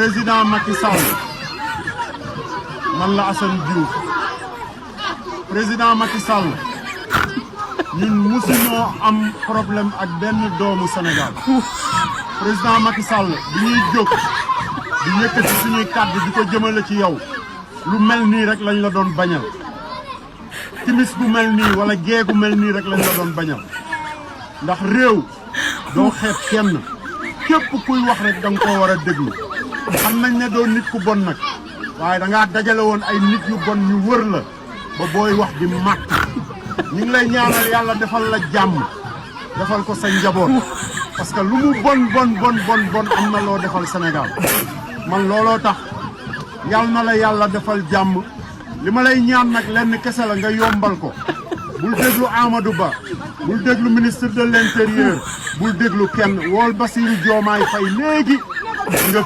président Macky Sall man la Assane Diouf président Macky Sall ñun musuñoo am problème ak benn doomu Sénégal président Macky Sall bi ñuy jóg di yëkkati suñuy kàddu di ko jëmale ci yow lu mel nii rek lañ la doon bañal timis bu mel nii wala geegu mel nii rek lañ la doon bañal ndax réew doo xeeb kenn képp kuy wax rek da nga koo war a déglu xam nañ ne doo nit ku bon nag waaye da ngaa dajale woon ay nit yu bon ñu wër la ba booy wax di màtt ñu ngi lay ñaanal yàlla defal la jàmm defal ko sa njaboot parce que lu mu bon am na loo defal Sénégal man looloo tax yàlla na la yàlla defal jàmm li ma lay ñaan nag lenn kese la nga yombal ko bul déglu Amadou Ba bul déglu ministre de l'intérieur bul déglu kenn wool Bassirou Diomaye Faye léegi nga